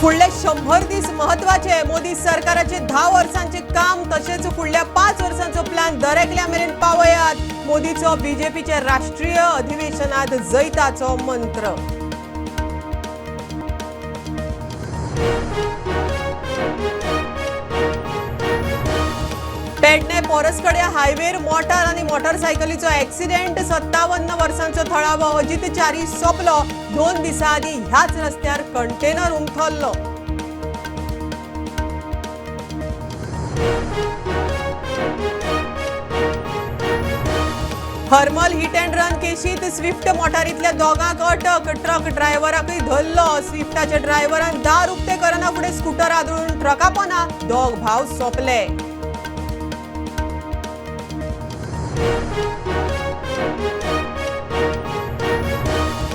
फुडले 100 दीस महत्वाचे. मोदी सरकाराचे 10 वर्सांचे काम तशेंच फुडल्या 5 वर्सांचो प्लॅन दरेकल्या मेरेन पावयात. मोदीचो बीजेपीच्या राष्ट्रीय अधिवेशनात जैताचो मंत्र. पेडणे पोरसकड्या हायवेर मोटार आनी मोटरसायकलीचो एक्सिडेंट. 57 वर्सांचो थळावो अजित च्यारी सोंपलो. 2 दिसां आदीं ह्याच रस्त्यार कंटेनर उमथल्लो. हरमल हिट अँड रन केशीत स्विफ्ट मोटारींतल्या दोगांक अटक. ट्रक ड्रायव्हराकय धरलो. स्विफ्टाच्या ड्रायव्हरान दार उक्ते करना फुडें स्कूटर आदळून ट्रका पोना दोग भाव सोंपले.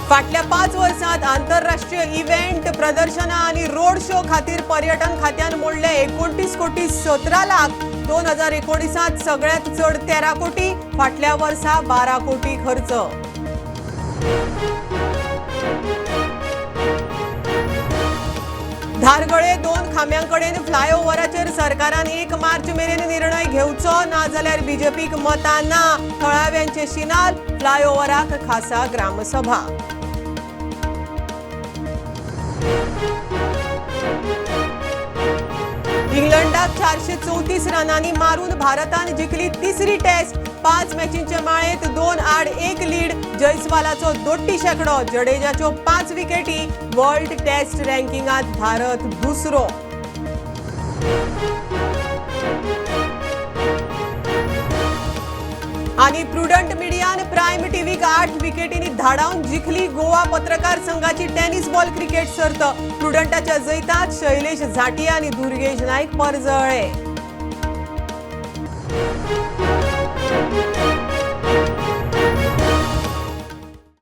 फाटल्या 5 वर्सांत आंतरराष्ट्रीय इव्हेंट, प्रदर्शनां आनी रोड शो खातीर पर्यटन खात्यान मोडले 29 कोटी 17 लाख. 2019 सगळ्यांत चड 13 कोटी, फाटल्या वर्सा 12 कोटी खर्च. धारगळे 2 खांब्यांकडेन फ्लायओव्हराचेर सरकारान 1 मार्च मेरेन निर्णय घेवचो, ना जाल्यार बीजेपीक मतां ना. थळाव्यांचे शिनाल, फ्लायओव्हराक खासा ग्रामसभा. इंग्लंडाक 434 रनांनी मारून भारतान जिखली तिसरी टेस्ट. 5 मॅचींचे माळेंत 2-1 लीड. जयस्वालाचो दोट्टी शेंकडो, जडेजाच्यो 5 विकेटी. वर्ल्ड टेस्ट रँकिंगात भारत दुसरो. आनी प्रुडंट मिडियान प्रायम टीव्हीक 8 विकेटींनी धाडावन जिखली गोवा पत्रकार संघाची टेनिस बॉल क्रिकेट सर्त. प्रुडंटाच्या जैतात शैलेश झाटिया आनी दुर्गेश नाईक परजळ्ळे.